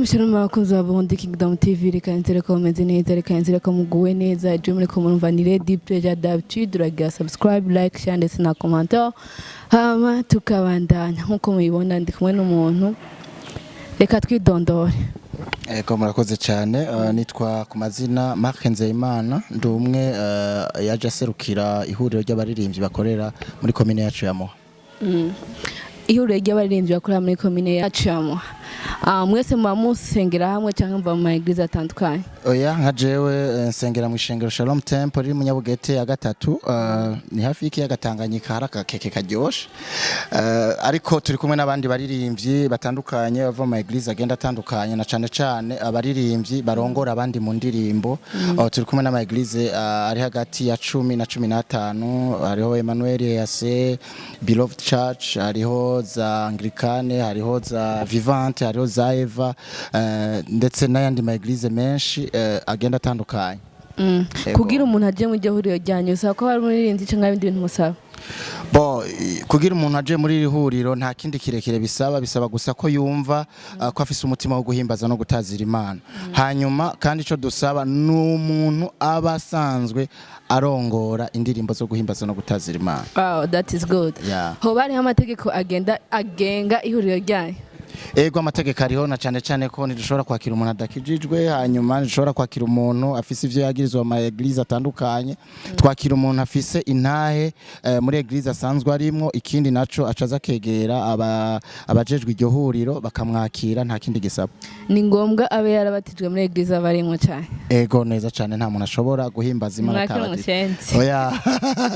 Shalom abakunzi ba Burundi Kingdom TV. Reka nzere ko mumeze neza, reka nzere ko muguwe neza. Ejo muri ko murumva ni Lady Pleasure d'habitude. Uragira subscribe, like, share ndetse na commentaire, hama tukabandanya. Nkuko mubibona, ndi kumwe n'umuntu, reka twidondore. Ego, murakoze cyane. Nitwa ku mazina Mark Nzeyimana, ndi umwe yaje aserukira ihuriro ry'abaririmbyi bakorera muri komine yacu ya Muha. Ihuriro ry'abaririmbyi bakorera muri komine yacu ya Muha. Mwese muba musengera hamwe cyangwa muva mu ma église atandukanye? Oya, nka jewe nsengera mu ishengero Shalom Temple riri mu Nyabugete ya gatatu, ni hafi y'ikiyaga Tanganyika, hari akakeke karyoshe. Ariko turi kumwe n'abandi baririmbyi batandukanye bava mu ma église agenda atandukanye, na cane cane abaririmbyi barongora abandi mu ndirimbo. Turi kumwe n'ama église ari hagati ya 10 na 15. Hariho Emmanuel EAC, Beloved Church, hariho za Anglicane, hariho za Vivante, hariho za Eva, ndetse n'ayandi ma église menshi agenda atandukanye. Ego. Kugira umuntu aje mu iryo huriro ryanyu, usaba ko ari umuririmbyi cyangwa ibindi bintu musaba? Bo kugira umuntu aje muri iri huriro nta kindi kirekire bisaba, bisaba gusa ko yumva ko afise umutima wo guhimbaza no gutazira Imana. Hanyuma kandi ico dusaba ni umuntu aba asanzwe arongora indirimbo zo guhimbaza no gutazira Imana. Wow, that is good. Hoba hariho amategeko agenda agenga ihuriro ryanyu? Ego, amategeko ariho, na cane cane ko ntidushobora kwakira umuntu adakijijwe, hanyuma ntidushobora kwakira umuntu afise ivyo yagirizwa mu ma église atandukanye. Twakira umuntu afise intahe muri église asanzwe arimwo. Ikindi naco, acaza akegera abajejwe iryo huriro bakamwakira, nta kindi gisaba. Ni ngombwa abe yarabatijwe muri église aba arimwo cyane? Ego, neza cane. Nta muntu ashobora guhimbaza Imana Mwakira atabatijwe. umushenzi? Oya,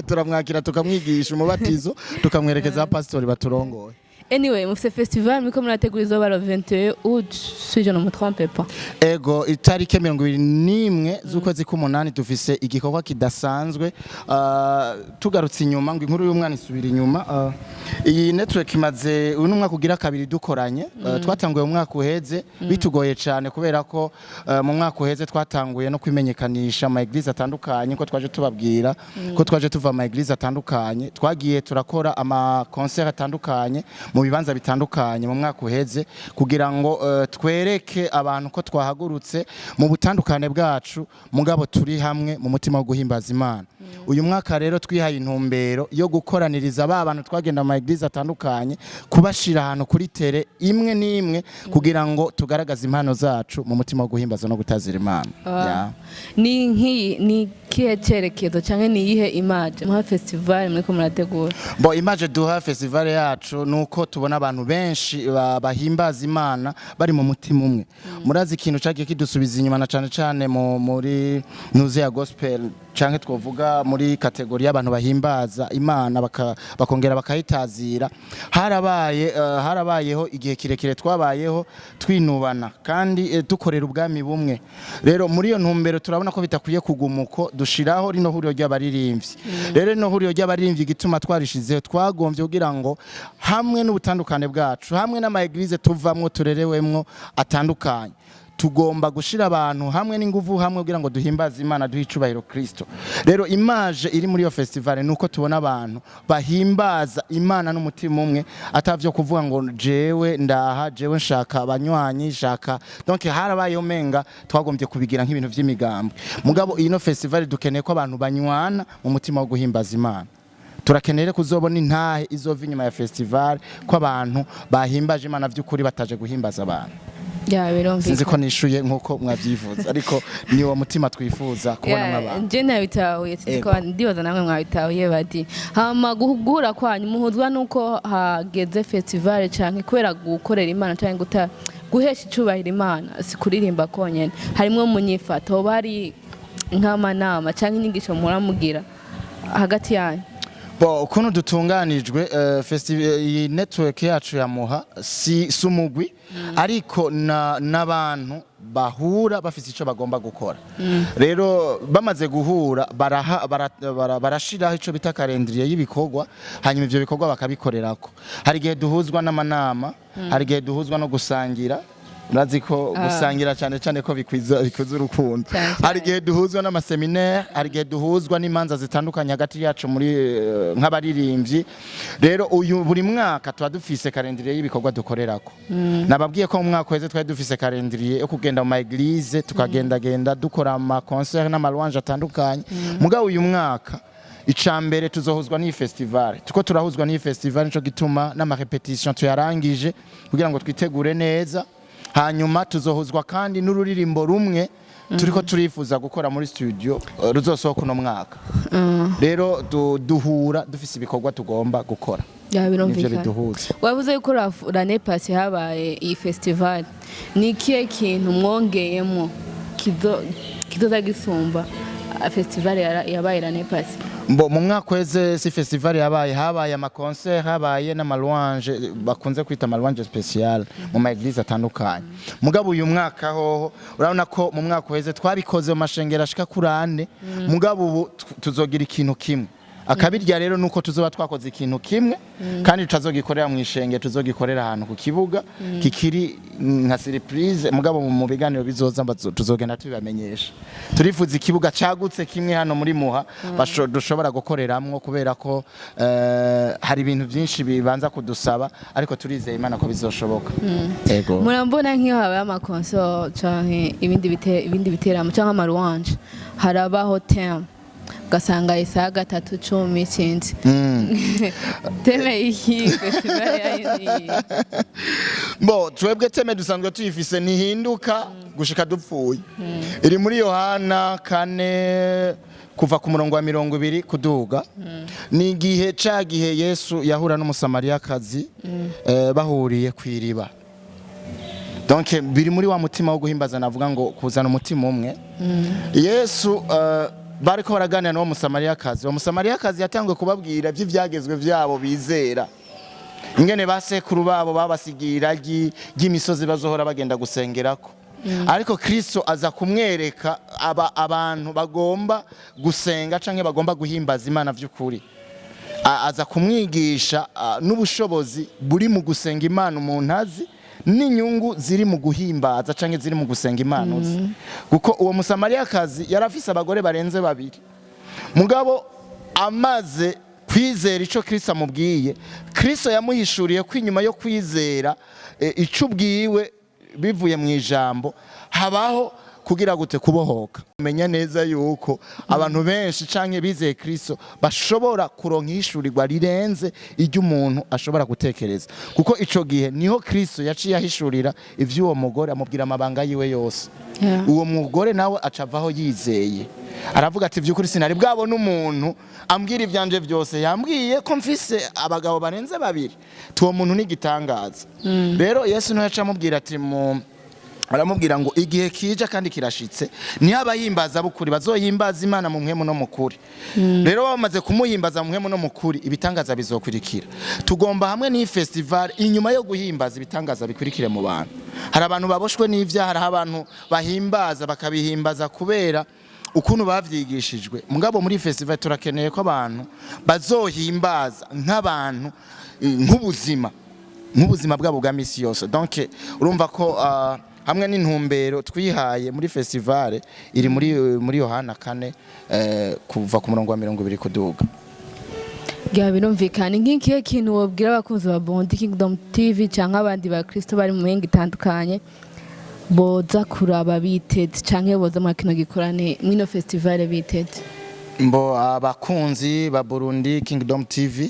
turamwakira, tukamwigisha umubatizo, tukamwerekeza abapasitori baturongoye. Anyway, mufise festival muriko murategura, izoba le 21 août si je ne me trompe pas. Ego, itariki 21 z'ukwezi k'umunani dufise igikorwa kidasanzwe. Tugarutse inyuma, ngo inkuru y'umwana isubira inyuma. Iyi network imaze, uyu ni umwaka ugira kabiri dukoranye. Twatanguye mu mwaka uheze bitugoye cyane, kubera ko mu mwaka uheze twatanguye no kwimenyekanisha ama église atandukanye, ko twaje tubabwira ko twaje tuva ama église atandukanye. Twagiye turakora ama concert atandukanye mu bibanza bitandukanye mu mwaka uheze, kugira ngo twereke abantu ko twahagurutse mu butandukane bwacu, mugabo turi hamwe mu mutima wo guhimbaza Imana. Uyu mwaka rero twihaye intumbero yo gukoraniriza ba bantu twagenda mu ma église atandukanye, kubashira ahantu kuri terrain imwe n'imwe, kugira ngo tugaragaze impano zacu mu mutima wo guhimbaza no gutazira Imana. Yeah. Ni nk'iyi, ni kihe cyerekezo cyangwa ni iyihe image muha festival muriko murategura? Bo, image duha festival yacu nuko tubona abantu benshi bahimbaza Imana bari mu mutima umwe. Murazi ikintu cagiye kidusubiza inyuma, na cane cane muri nuze ya gospel, canke twovuga muri catégorie y'abantu bahimbaza Imana bakongera bakayitazira. Harabayeho igihe kirekire twabayeho twinubana kandi dukorera ubwami bumwe. Rero muri iyo ntumbero turabona ko bitakwiye kuguma uko, dushiraho rino huriro ry'abaririmbyi. Rero rino huriro ry'abaririmbyi, igituma twarishizeho, twagombye kugira ngo hamwe n'ubutandukane bwacu, hamwe n'ama église tuvamwo, turerewemwo atandukanye, tugomba gushira abantu hamwe n'inguvu hamwe kugira ngo duhimbaze Imana, duhe icubahiro Kristo. Rero image iri muri iyo festival nuko tubona abantu bahimbaza Imana n'umutima umwe, atavyo kuvuga ngo jewe ndaha, jewe nshaka abanywanyi, nshaka. Donc harabayeho menga twagombye kubigira nk'ibintu vy'imigambwe. Mugabo ino festival dukeneye ko abantu banywana mu mutima wo guhimbaza Imana. Turakeneye kuzobona intahe izova inyuma ya festival ko abantu bahimbaje Imana vy'ukuri, bataje guhimbaza abantu. Ya, Sinzi birumvikana. ko nishuye nkuko mwavyifuza, ariko ni uwo mutima twifuza kubona mw'abantu. Je nabitahuye, sinzi ko ndibaza namwe mwabitahuye. Bati hama guhura kwanyu muhuzwa nuko hageze festival, canke kubera gukorera Imana, canke guhesha icubahiro Imana? Si kuririmba konyene, harimwo munyifato. Hoba hari nk'amanama canke inyigisho muhora mugira hagati yanyu? Bo, ukuntu dutunganijwe, iyi network yacu ya Muha si umugwi, ariko n'abantu bahura bafise ico bagomba gukora. Rero bamaze guhura, barashiraho ico bita calendrier y'ibikorwa, hanyuma ivyo bikorwa bakabikorerako. Hari igihe duhuzwa n'amanama, hari igihe duhuzwa no gusangira. Urazi ko gusangira cyane cyane ko bikwiza, bikuza urukundo. Cyane cyane. Hari igihe duhuzwa n'ama séminaire, hari igihe duhuzwa n'imanza zitandukanye hagati yacu muri nk'abaririmbyi. Rero uyu buri mwaka tuba dufise calendrier y'ibikorwa dukorerako. Nababwiye ko mu mwaka uheze twari dufise calendrier yo kugenda mu ma église, tukagendagenda dukora ama concert n'ama louange atandukanye. Mugabo uyu mwaka, icambere, tuzohuzwa n'iyi festival. Tuko turahuzwa n'iyi festival, nico gituma n'ama répétition tuyarangije kugira ngo twitegure neza. Hanyuma tuzohuzwa kandi n'ururirimbo rumwe turiko turifuza gukora muri studio, ruzosohoka uno mwaka. Rero duhura dufise ibikorwa tugomba gukora. Ya, Nivyo birumvikana. biduhuza. Wavuze yuko l'année passée habaye iyi festival. Ni ikihe kintu mwongeyemo kizoza gisumba festival yabaye l'année passée? Mbo mu mwaka uheze si festival yabaye, habaye ama concert, habaye n'ama louange bakunze kwita ama louange spécial mu ma église atandukanye. Mugabo uyu mwaka hoho, urabona ko mu mwaka uheze twabikoze mu mashengero ashika kuri ane, mugabo ubu tuzogira ikintu kimwe. Akabirya rero nuko tuzoba twakoze ikintu kimwe kandi tutazogikorera mu ishenge, tuzogikorera ahantu ku kibuga kikiri nka surprise. Mugabo mu biganiro bizoza tuzogenda tubibamenyesha. Turifuza ikibuga cagutse kimwe hano muri Muha dushobora gukoreramwo, kubera ko hari ibintu byinshi bibanza kudusaba, ariko turizeye Imana ko bizoshoboka. Ego. Murambona nk'iyo habaye ama concert canke ibindi biteramo canke ama louange, harabaho thème, ugasanga isaha gatatu cumi, sinzi. Thème iyi festival yayo ni iyi? Bo twebwe thème dusanzwe tuyifise, ntihinduka gushika dupfuye. Iri muri Yohana 4, kuva ku murongo wa 20 kuduga. Ni igihe ca gihe Yesu yahura n'Umusamariyakazi, bahuriye ku iriba. Donc biri muri wa mutima wo guhimbaza, navuga ngo kuzana umutima umwe. Yesu bariko baraganira n'uwo Musamariyakazi. Uwo Musamariyakazi yatanguye kubabwira ivy'ivyagezwe vyabo bizera, ingene ba sekuru babo babasigiye iragi ry'imisozi bazohora bagenda gusengerako. Ariko Kristo aza kumwereka aba abantu bagomba gusenga canke bagomba guhimbaza Imana vy'ukuri. Aza kumwigisha n'ubushobozi buri mu gusenga Imana umuntu azi, n'inyungu ziri mu guhimbaza canke ziri mu gusenga Imana uzi. Kuko uwo Musamariyakazi yari afise abagore barenze babiri, mugabo amaze kwizera ico Kristo amubwiye, Kristo yamuhishuriye ko inyuma yo kwizera ico ubwiwe bivuye mu ijambo, habaho kugira gute? Kubohoka. Menya neza yuko abantu benshi canke bizeye Kristo bashobora kuronka ihishurirwa rirenze iryo umuntu ashobora gutekereza, kuko ico gihe niho Kristo yaciye ahishurira ivy'uwo mugore, amubwira amabanga yiwe yose. Uwo mugore nawe acavaho yizeye, aravuga ati: "By'ukuri sinari bwabona umuntu ambwira ibyanje byose, yambwiye ko mfise abagabo barenze babiri, tuwo muntu ni igitangaza." Rero Yesu niwe yaca amubwira ati mu aramubwira ngo igihe kija kandi kirashitse, niho abahimbaza bukuri bazohimbaza Imana mu mpwemu no mu kuri. Rero bamaze kumuhimbaza mu mpwemu no mu kuri, ibitangaza bizokurikira. Tugomba hamwe n'iyi festival, inyuma yo guhimbaza, ibitangaza bikurikire mu bantu. Hari abantu baboshwe n'ivyaha, hari abantu bahimbaza bakabihimbaza kubera ukuntu bavyigishijwe. Mugabo muri festival turakeneye ko abantu bazohimbaza nk'abantu, nk'ubuzima bwabo bwa misi yose. Donc urumva ko hamwe n'intumbero twihaye muri festival iri muri Yohana 4, kuva ku murongo wa 20 kuduga. Bya birumvikana. Nk'ikihe kintu wobwira abakunzi ba Burundi Kingdom TV cyangwa abandi bakristo bari mu mihingo itandukanye boza kuraba biteze, canke boza muri kino gikorane, mwino festival biteze? Mbo abakunzi ba Burundi Kingdom TV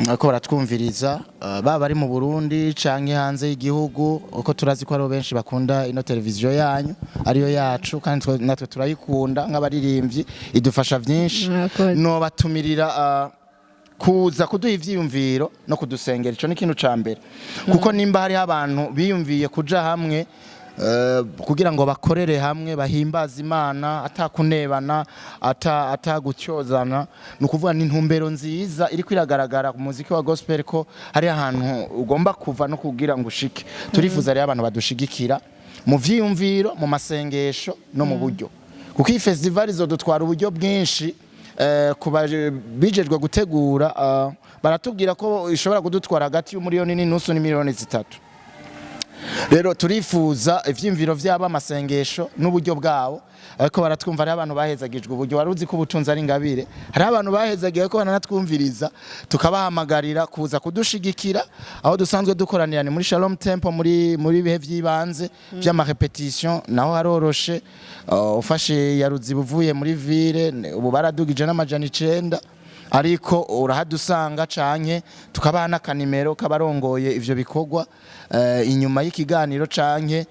ariko baratwumviriza, baba bari mu Burundi canke hanze y'igihugu, uko turazi ko hariho benshi bakunda ino televiziyo yanyu ariyo yacu, kandi natwe turayikunda nk'abaririmbyi, idufasha vyinshi. Murakoze. No batumirira kuza kuduha ivyiyumviro no kudusengera. Ico ni ikintu ca mbere, kuko nimba hariho abantu biyumviye kuja hamwe kugira ngo bakorere hamwe, bahimbaze Imana atakunebana, atagutyozana, ni ukuvuga ni intumbero nziza iriko iragaragara ku muziki wa gospel, ko hari ahantu ugomba kuva no kugira ngo ushike. Turifuza rero abantu badushigikira mu vyiyumviro, mu masengesho no mu buryo, kuko iyi festival izodutwara uburyo bwinshi. Ku bijejwe gutegura baratubwira ko ishobora kudutwara hagati y'umuriyoni n'inusu n'imiliyoni 3. Rero turifuza ivyiyumviro vyabo, amasengesho n'uburyo bwabo. Ariko baratwumva, hariho abantu bahezagijwe uburyo. Wari uzi ko ubutunzi ari ingabire? Hariho abantu bahezagiwe ko baranatwumviriza, tukabahamagarira kuza kudushigikira. Aho dusanzwe dukoranira ni muri Shalom Temple, muri bihe vy'ibanze vy'ama répétition, naho haroroshe. Ufashe ya Ruziba uvuye muri ville, ubu baradugije n'900, ariko urahadusanga, canke tukabaha n'akanimero k'abarongoye ivyo bikorwa inyuma y'ikiganiro canke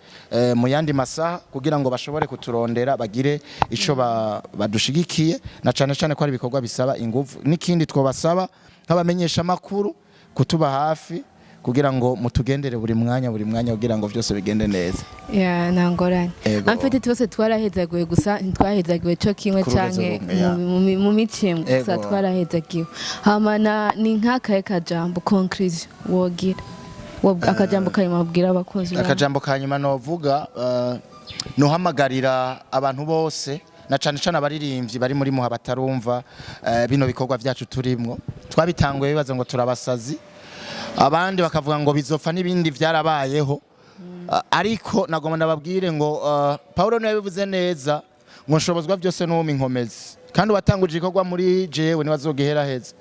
mu yandi masaha, kugira ngo bashobore kuturondera bagire ico badushigikiye, na cane cane ko ari ibikorwa bisaba inguvu. N'ikindi twobasaba nk'abamenyesha makuru, kutuba hafi kugira ngo mutugendere buri mwanya, buri mwanya, kugira ngo vyose bigende neza. Ya, nta ngorane. Ego. En fait, twese twarahezagiwe, gusa ntitwahezagiwe co kimwe Ku rugezo canke rumwe, ya. mu mico imwe gusa. Ego. Twarahezagiwe. Hama ni nk'akahe kajambo conclusion wogira? Akajambo kanyuma wabwira abakunzi bawe? Akajambo ka nyuma novuga, nohamagarira abantu bose, na cane cane abaririmbyi bari muri Muha batarumva bino bikorwa vyacu turimwo. Twabitanguye bibaza ngo turabasazi, abandi bakavuga ngo bizopfa n'ibindi vyarabayeho. Ariko nagomba ndababwire ngo Paulo niwe yabivuze neza ngo nshobozwa byose n'uwumpa inkomezi, kandi uwatanguje igikorwa muri jewe niwe azogihera heza.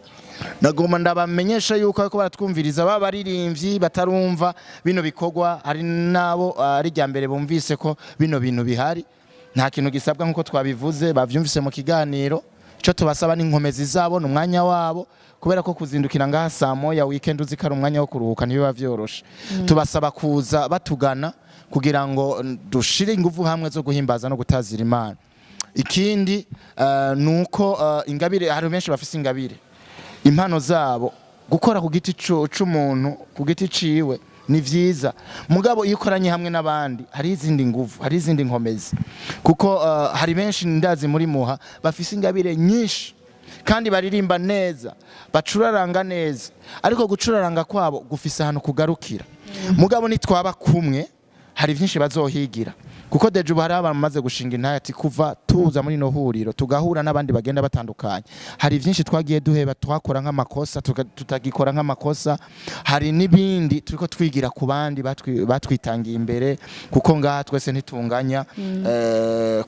Nagomba ndabamenyesha yuko ariko baratwumviriza, baba baririmbyi batarumva bino bikorwa, hari nabo ari irya mbere bumvise ko bino bintu bihari. Nta kintu gisabwa nk'uko twabivuze, bavyumvise mu kiganiro. Icyo tubasaba ni inkomezi zabo, ni umwanya wabo, kubera ko kuzindukira ngaha saa moya weekend, uzi ko ari umwanya wo kuruhuka, ntibiba vyoroshe. Tubasaba kuza batugana kugira ngo dushire ingufu hamwe zo guhimbaza no gutazira Imana. Ikindi ni uko ingabire, hari benshi bafise ingabire, impano zabo. Gukora ku giti c'umuntu ku giti ciwe ni vyiza, mugabo iyo ukoranye hamwe n'abandi hari izindi nguvu, hari izindi nkomezi, kuko hari benshi ndazi muri Muha bafise ingabire nyinshi kandi baririmba neza, bacuraranga neza, ariko gucuraranga kwabo gufise ahantu kugarukira. Mugabo nitwaba kumwe hari byinshi bazohigira, kuko déjà ubu hari abantu bamaze gushinga intahe ati kuva tuza muri no huriro tugahura n'abandi bagenda batandukanye, hari byinshi twagiye duheba twakora nk'amakosa, tutagikora nk'amakosa. Hari n'ibindi turiko twigira ku bandi batwitangiye imbere, kuko ngaha twese ntitunganya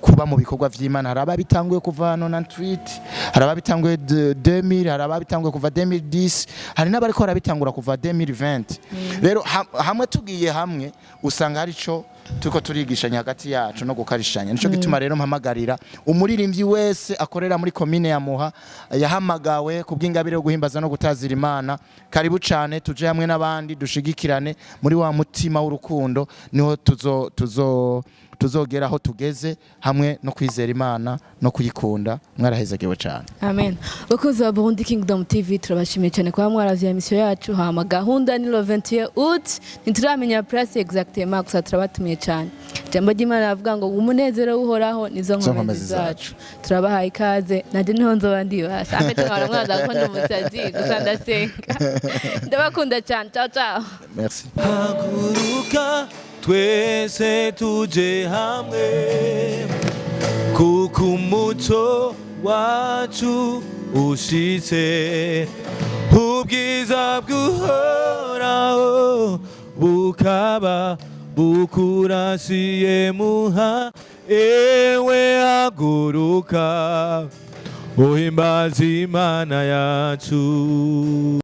kuba mu bikorwa vy'Imana. Hari ababitanguye kuva hano na tweet, hari ababitanguye 2000, hari ababitanguye kuva 2010, hari n'abariko barabitangura kuva 2020. Rero hamwe tugiye hamwe usanga hari ico turiko turigishanya hagati yacu no gukarishanya. Nico gituma rero mpamagarira umuririmbyi wese akorera muri komine ya Muha yahamagawe ku bw'ingabire yo guhimbaza no gutazira Imana, karibu cane, tuje hamwe n'abandi, dushigikirane muri wa mutima w'urukundo, niho tuzo tuzo tuzogera aho tugeze hamwe no kwizera Imana no kuyikunda. Mwarahezagiwe cane. Amen. Bakunzi ba Burundi Kingdom TV, turabashimiye cyane kuba mwaravye mission yacu. Hama gahunda ni le 21 août, ntituramenya place exactement, gusa turabatumiye cyane. Ijambo ry'Imana ravuga ngo umunezero w'Uhoraho nizo Zo nkomezi nkomezi zacu. Turabahaye ikaze. Nanje niho nzoba ndibasha afite nkaba mwaza ko ndi umusazi, gusa ndasenga. Ndabakunda cyane. Ciao ciao. Merci. Haguruka twese tuje hamwe, kuko umuco wacu ushitse, ubwiza bw'Uhoraho bukaba bukurasiye Muha. Ewe haguruka uhimbaza Imana yacu.